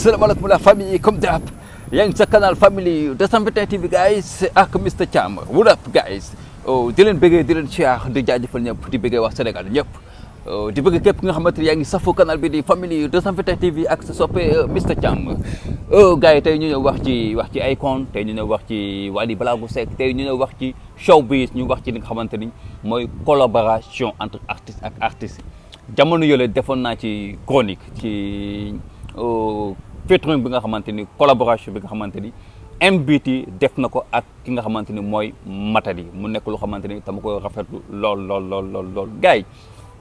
Assalamualaikum la famille comme d'hab yaa ngi sa canal family 221 TV guys ak Mr Thiam what up guys di leen bëggee di leen siyaar di jaajëfal ñëpp di bëggee wax Sénégal ñëpp di bëgg képp nga xamante ne yaa ngi safoo canal bi di family 221 TV ak sa soppe Mr Thiam gars yi tey ñu ñëw wax ci Akon tey ñu ñëw wax ci Wally Seck tey ñu ñëw wax ci showbiz ñu wax ci li nga xamante ni mooy collaboration entre artiste ak artiste jamono yële defoon naa ci chronique ci featuring bi nga xamante ni collaboration bi nga xamante ni MBT def na ko ak ki nga xamante ni mooy Matadi mu nekk lu xamante ni dama koy rafetlu lool gars yi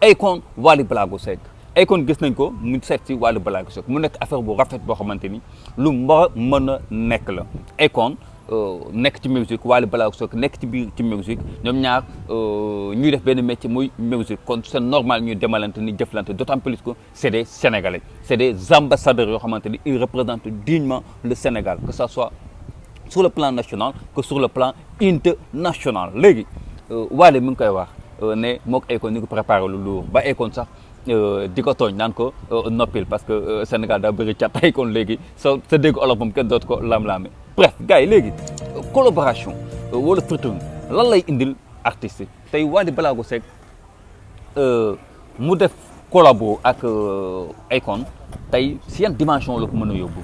Akon Wally Seck Akon gis nañ ko mu seet si Wally Seck mu nekk affaire bu rafet boo xamante ni lu mën a nekk la Akon nekk ci musique Wally Seck nekk ci biir ci musique ñoom ñaar ñuy def benn métier muy musique kon c'est normal ñuy demalante ni jëflante d'autant plus que c'est des Sénégalais c'est des ambassadeurs yoo xamante ni ils représentent dignement le Sénégal que ça soit sur le plan national que sur le plan international léegi Wally mi ngi koy wax ne mook Akon ñu ngi préparé lu lourd ba Akon sax di ko tooñ naan ko noppil parce que Sénégal daa bëri cat Akon léegi sa dégg olof moom kenn dootu ko lam-laame bref gars yi léegi collaboration wala featuring lan lay indil artiste tey Wally Seck mu def collabo ak Akon tey si yan dimension la ko mën a yóbbu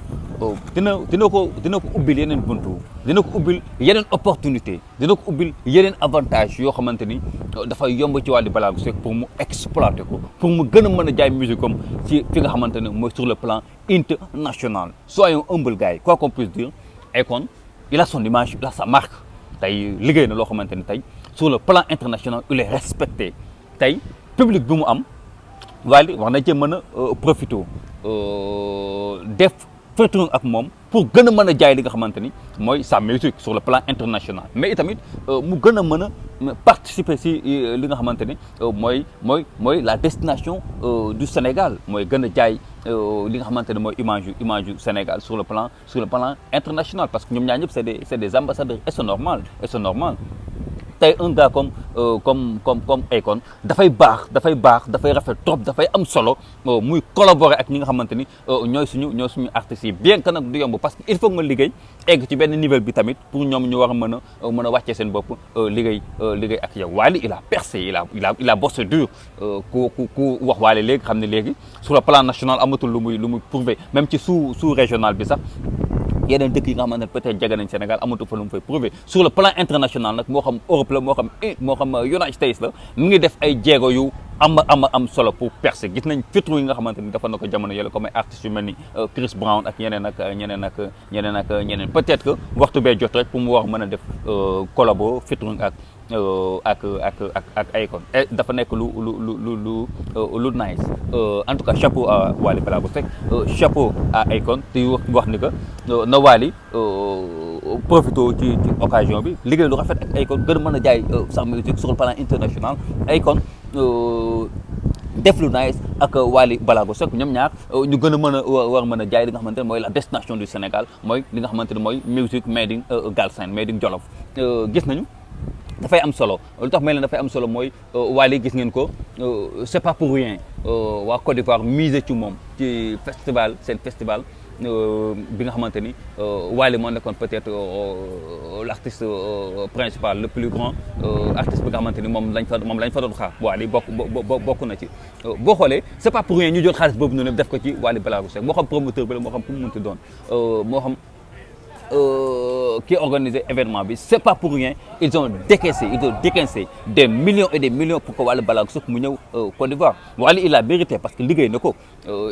dina ko ubbil yeneen buntu dina ko ubbil yeneen opportunité dina ko ubbil yeneen avantage yoo xamante ni dafay yomb ci Wally Seck pour mu exploiter ko pour mu gën a mën a jaay musique am ci fi nga xamante ne mooy sur le plan international soyons humble gars yi quoi qu'on puisse dire Akon il a son image il a sa marque tey liggéey na loo xamante ni tey sur le plan international il est respecté tey public bi mu am Wally wax na cee mën a profité def featuring ak moom pour gën a mën a jaay li nga xamante ni mooy sa musique sur le plan international mais itamit mu gën a mën a participer si li nga xamante ni mooy la destination du Sénégal mooy gën a jaay li nga xamante ne mooy image du Sénégal sur le plan international parce que ñoom ñaar ñëpp c'est des ambassadeurs et c'est normal tey un gars comme Akon dafay rafet trop dafay am solo muy collaborer ak ñi nga xamante ni ñooy suñu artistes yi bien que nag du yomb parce que il faut nga liggéey egg ci benn niveau bi tamit pour ñoom ñu war a mën a wàccee seen bopp liggéey ak yow Wally il a percé il a bossé dur ku wax Wally léegi xam ne léegi sur le plan national amatul lu muy prouver même ci sous régional bi sax yeneen dëkk yi nga xamante ne peut-être jege nañ Sénégal amatu fa lu mu fay prouver sur le plan international nag moo xam Europe la moo xam United States la mu ngi def ay jéego yu am solo pour percer gis nañ featuring yi nga xamante ni dafa na ko jamono yële comme ay artistes yu mel ni Chris Brown ak ñeneen peut-être que waxtu bee jot rek pour mu war mën a def collabo featuring ak Akon dafa nekk lu nice en tout cas chapeau à Wally Seck chapeau à Akon te wax ni que na Wally profité ci occasion bi liggéey lu rafet ak Akon gën a mën a jaay sa musique sur le plan international Akon def lu nice ak Wally Seck ñoom ñaar ñu gën a mën a jaay li nga xamante ne mooy la destination du Sénégal mooy li nga xamante ne mooy musique made in Galsen made in Jolof gis nañu dafay am solo lu tax mel ne dafay am solo mooy Wally gis ngeen ko c'est pas pour rien waa Côte d'Ivoire miser ci moom ci seen festival bi nga xamante ni Wally moo nekkoon peut-être l'artiste principal le plus grand artiste bi nga xamante ni moom lañ fa doon xaar Wally bokk na ci boo xoolee c'est pas pour rien ñu jël xaalis boobu noonu def ko ci Wally Seck moo xam promoteur bi la moo xam ku mu mënti doon moo xam qui organisé événement bi c'est pas pour rien ils ont décaissé des millions et des millions pour que Wally Seck mu ñëw Côte d'Ivoire Wally il a mérité parce que liggéey na ko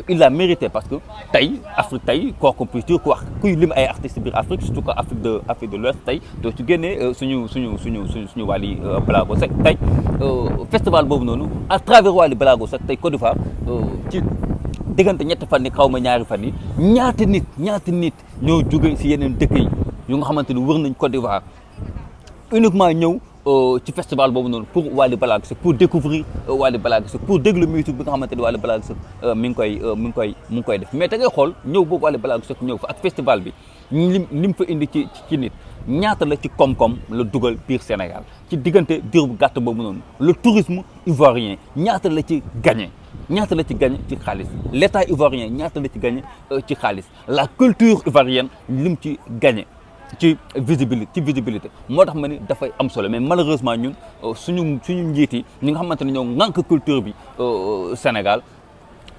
il a mérité parce que tey Afrique tey quoi qu'on puisse dire ku wax kuy lim ay artistes biir Afrique surtout que Afrique de l'Ouest tey doo ci génnee suñu Wally Seck tey festival boobu noonu à travers Wally Seck tey Côte d'Ivoire ci diggante ñetti fan yi xaw ma ñaari fan yi ñaata nit ñoo jóge si yeneen dëkk yi yu nga xamante ni wër nañ Côte d'Ivoire uniquement ñëw ci festival boobu noonu pour Wally Ballago Seck pour découvrir Wally Ballago Seck pour déglu musique bi nga xamante ni Wally Ballago Seck mi ngi koy def mais da ngay xool ñëw boobu Wally Ballago Seck ñëw fa ak festival bi lim fa indi ci nit ñaata la ci koom-koom la dugal biir Sénégal ci diggante diir bu gàtt boobu noonu le tourisme ivoirien ñaata la ci gagné ci xaalis l'état ivoirien ñaata la ci gagné ci xaalis la culture ivoirienne lim ci gagné ci visibilité moo tax ma ni dafay am solo mais malheureusement ñun suñu njiit yi ñi nga xamante ne ñoo ŋànk culture bi Sénégal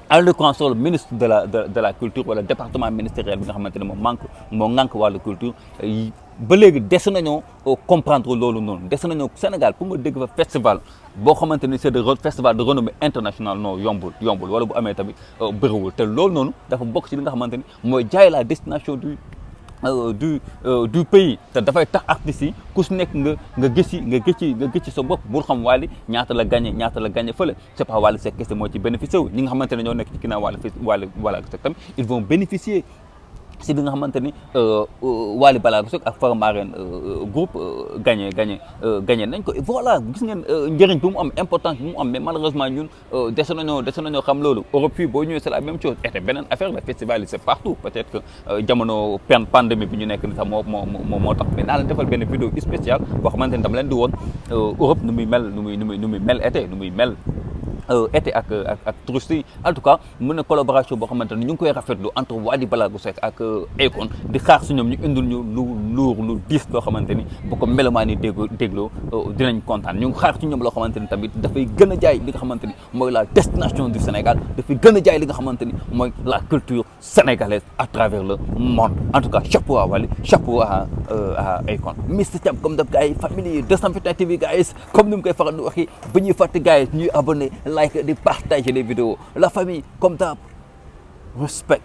en l'occurrence le ministre de la culture wala département ministériel bi nga xamante ne moo ŋànk wàllu culture ba léegi des nañoo comprendre loolu noonu des nañoo Sénégal pour nga dégg fa festival boo xamante ni c'est festival de renommée internationale non yombul wala bu amee tamit bëriwul te loolu noonu dafa bokk ci li nga xamante ni mooy jaay la destination du pays te dafay tax artistes yi ku si nekk nga gëci sa bopp bul xam Wally ñaata la gagné fële c'est pas Wally Seck kese moo ci bénéficié wu ñi nga xamante ne ñoo nekk ci ginnaaw Wally Seck tamit ils vont bénéficier si li nga xamante ni Wally Ballago Seck ak Faramaren groupe gagné nañ ko voilà gis ngeen njëriñ bi mu am importance bi mu am mais malheureusement ñun dese nañoo xam loolu Europe fii boo ñëwee c'est la même chose et beneen affaire la festival yi c'est partout peut-être que jamono pandémie bi ñu nekk ni sax moo tax mais naa leen defal benn vidéo spéciale boo xamante ni dama leen di woon Europe nu muy mel été nu muy mel été ak touristes yi en tout cas mën na collaboration boo xamante ne ñu ngi koy rafetlu entre Wally Ballago Seck ak Akon di xaar si ñoom ñu indil ñu lu diis loo xamante ni bu ko melomaan yi dégloo dinañ kontaan ñu ngi xaar ci ñoom loo xamante ni tamit dafay gën a jaay li nga xamante ni mooy la destination du Sénégal dafay gën a jaay li nga xamante ni mooy la culture sénégalaise à travers le monde en tout cas chapeau à Wally chapeau à Akon Mr Thiam comme daf gars yi famille 221 TV gars yi comme ni mu koy faral di waxee ba ñuy fàtte gars yi ñuy abonné like, de partager les vidéos. La famille, comme d'hab, respect.